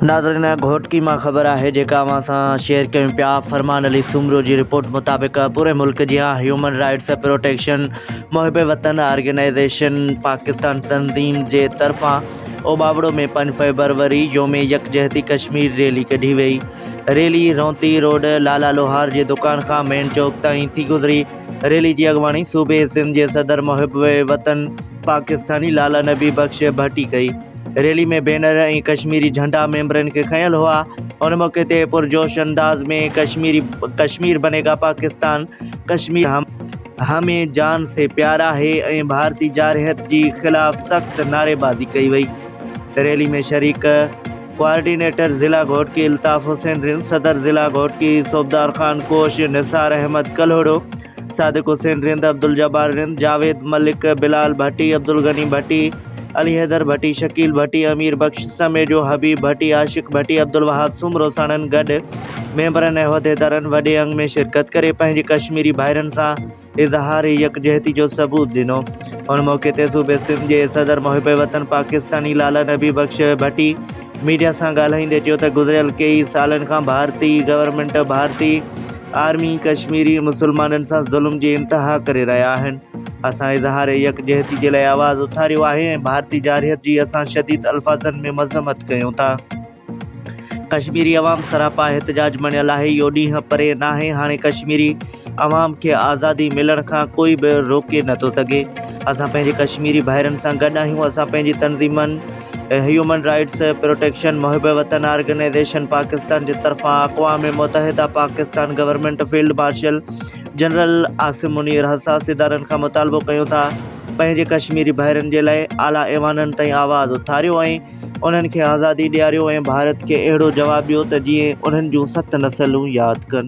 ناظرين گهوٽڪي مان خبر آهي جيڪا اوهان سان شيئر ڪيون پيا فرمان علي سومرو جي رپورٽ مطابق پوري ملڪ جيان هيومن رائٽس پروٽيڪشن محب وطن آرگنائيزيشن پاڪستان تنظيم جي طرفان اوٻاوڙو ۾ پنج فيبروري يوم يڪجهتي ڪشمير ريلي ڪڍي وئي ريلي رونتي روڊ لالا لوهار جي دڪان کان مين چوڪ تائين ٿي گذري ريلي جي اڳواڻي صوبي سنڌ جي صدر محب وطن پاڪستاني لالا نبي بخش ڀٽي ڪئي ريلي ۾ بينر ۽ ڪشميري جهنڊا ميمبرن کي کنيل هئا. ان موقعي تي پرجوش انداز ۾ ڪشميري ڪشمير بني گا پاڪستان، ڪشمير همين جان سي پيارا هي ۽ ڀارتي جارحيت جي خلاف سخت نعريبازي ڪئي وئي. ريلي ۾ شريڪ ڪوآرڊينيٽر ضلع گهوٽڪي الطاف حسين رند، صدر ضلع گهوٽڪي صوبدار خان ڪوش، نثار احمد ڪلهوڙو، صادق حسين رند، عبدالجبار رند، جاويد ملڪ، بلال ڀٽي، عبدالغني ڀٽي، علي حيدر ڀٽي، شڪيل ڀٽي، امير بخش سميجو، حبيب ڀٽي، عاشق ڀٽي، عبدالوهاب سومرو ساڻن گڏ ميمبرن ۽ عهديدارن وڏي انگ ۾ شرڪت ڪري پنهنجي ڪشميري ڀائرن سان اظهار يڪجهتي جو ثبوت ڏنو. ان موقعي تي صوبي سنڌ جي صدر محب وطن پاڪستاني لالا نبي بخش ڀٽي ميڊيا سان ڳالهائيندي چيو ته گذريل ڪيئي سالن کان ڀارتي گورنمينٽ ڀارتي آرمي ڪشميري مسلمانن سان ظلم جي انتها ڪري رهيا آهن، اسان اظهار يڪجهتي جي لاء آواز اٿاريو آهي ۽ ڀارتي جارحيت جي اسان شديد الفاظن ۾ مذمت ڪيون ٿا. ڪشميري عوام سراپا احتجاج بڻيل آهي، اهو ڏينهن پري ناهي هاڻي ڪشميري عوام کي آزادي ملڻ کان ڪوئي به روڪي نٿو سگهي، اسان پنهنجي ڪشميري ڀائرن سان گڏ آهيون، اسان پنهنجي تنظيمن هيومن رائٽس پروٽيڪشن محب وطن آرگنائيزيشن پاڪستان جي طرفان اقوام متحده Pakistan government field marshal general Asim Munir حساس ادارن کان مطالبو ڪيون ٿا پنهنجي ڪشميري ڀائرن جي لاء اعليٰ ايوانن تائين آواز اٿاريو ۽ انهن کي آزادي ڏياريو ۽ ڀارت کي اهڙو جواب ڏيو ته جيئن انهن جون ست نسلون ياد ڪن.